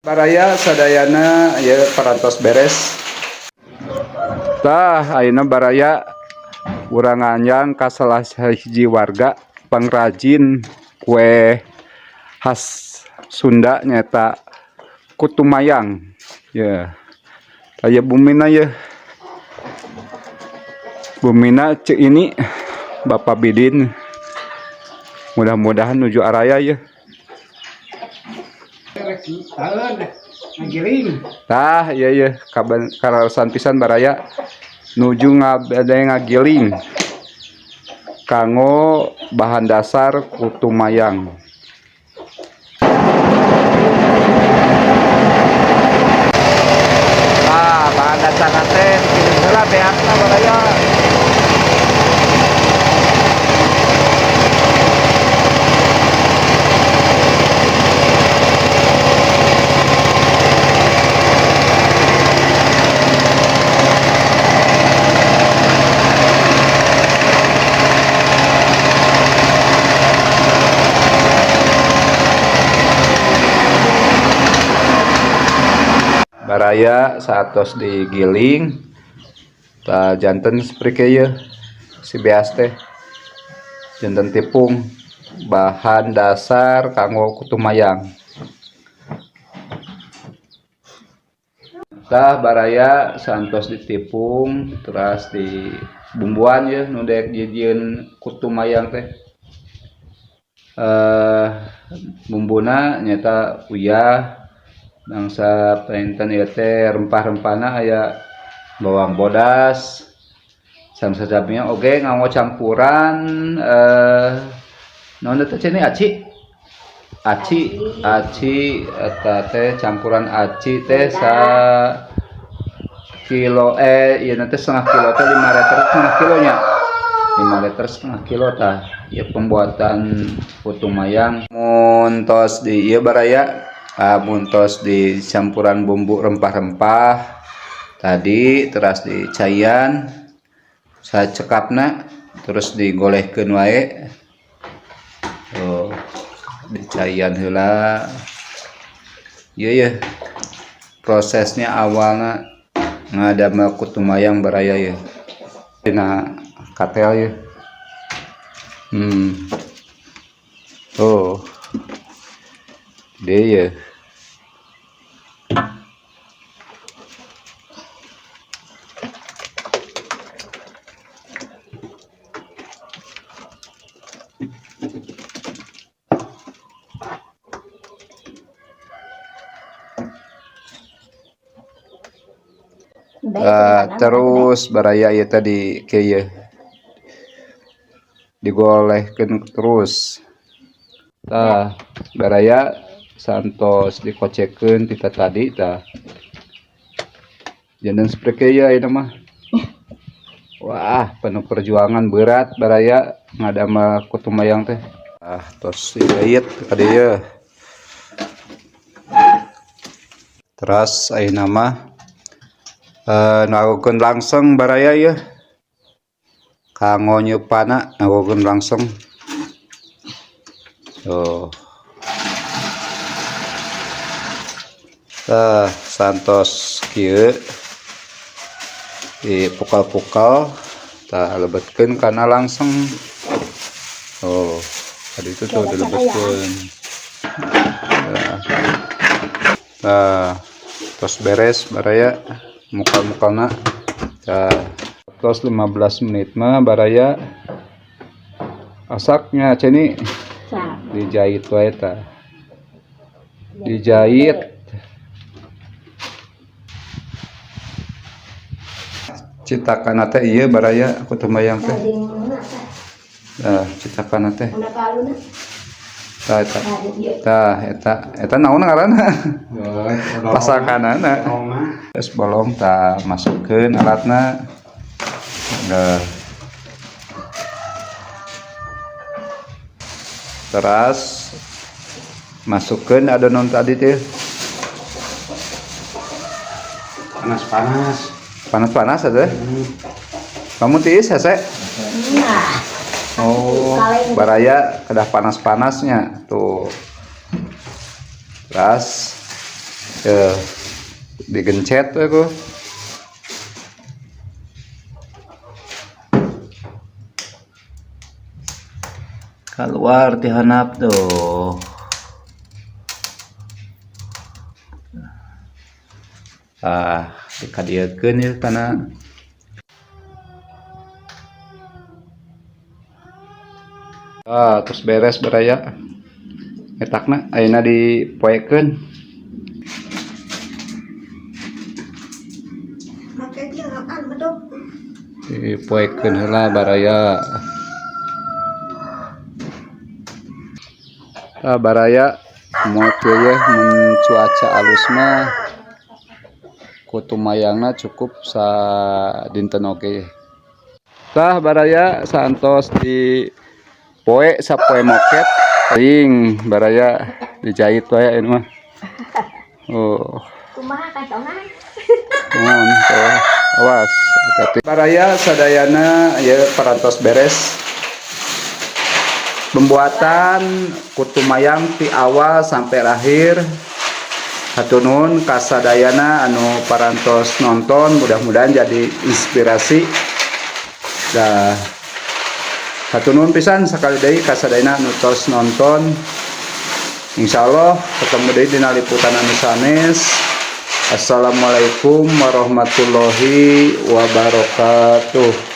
Baraya sadayana ya parantos beres. Tah ayeuna baraya urang nganjang ka salah sahiji warga pangrajin kue khas Sunda nyaeta kutu mayang. Ya. Aya bumina ya. Bumina cek ini Bapak Bidin. Mudah-mudahan nuju araya ya. Tah iya iya kaban karaosan pisan baraya nuju ngabade ngagiling kanggo bahan dasar kutu mayang. Tah bahan dasarna teh digiling heula beasna baraya. Baraya saatos digiling tah janten seperti ieu si beas teh janten tipung bahan dasar kanggo kutu mayang. Tah baraya saantos ditipung teras dibumbuan ye nu dek dijieun kutu mayang teh. Bumbuna nyaeta uyah bangsa panginten ieu teh rempah-rempahna aya bawang bodas samsajabnya oge nganggo campuran naon teh cenah aci aci aci eta teh campuran aci teh sa kilo ieu teh setengah kilo teh 5 liter setengah kilonya 5 liter setengah kilo tah ieu pembuatan putu mayang. Mun tos di ieu baraya mun tos di campuran bumbu rempah-rempah tadi teras dicaian sacekapna terus digolehkeun wae. Oh, dicaian heula. Ieu ye prosesnya awalna ngadamel kutu mayang baraya ye. Dina katel ye. Oh. Deui ye. Terus baraya ieu tadi kieu digolehkeun terus. Tah baraya santos dikocekeun ti tadi tah. Janten seperti ieu ayeuna mah. Wah, penuh perjuangan berat baraya ngadamel kutu mayang teh. Ah, tos dijahit ka dieu. Teras ayeuna mah nagokeun langseng baraya ieu. Kanggo nyeupana nagokeun langseng. Tuh. Tah santos kieu dipukal-pukal tah lebetkeun kana langseng. Oh, tadi itu tuh dilebetkeun. Tah, tos beres baraya mukal-mukalna. Tah, tos 15 menit mah baraya asaknya ceni dijahit wae tah. Dijahit. Citakan teh ieu baraya kutu mayang teh. Tah, citakan teh. Tah eta. Tah eta eta naon ngaranna? Pasakanana. Geus bolong tah masukkeun alatna. Nah. Teras masukkeun adonan tadi teh. Panas-panas. Panas-panas atuh. Kamu tiis hese? Nah. Oh, baraya kedah panas-panasnya tuh. Terus Ya, digencet we ku. Keluar ti handap tuh. Ah, dikadieukeun ieu kana. Ah, terus beres, baraya. Nyetakna ayeuna dipoekeun. Make jangan bedog. Dipoekeun heula, baraya. Ah, baraya, moal kieu ye, mun cuaca alus mah kutu mayangna cukup sa dinten oge. Tah, baraya, saantos di poe sapoe moket ting, baraya, dijahit wae ini mah. Oh. Kumaha kantongan? Mohon tuh, awas, hati-hati. Baraya sadayana ya, parantos beres pembuatan kutu mayang ti awal sampai akhir. Hatur nuhun kasadayana anu parantos nonton, mudah-mudahan jadi inspirasi. Dah, hatur nuhun pisan sekali deui kasadayana anu tos nonton. Insyaallah ketemu deui dina liputan anu sanes. Assalamualaikum warahmatullahi wabarakatuh.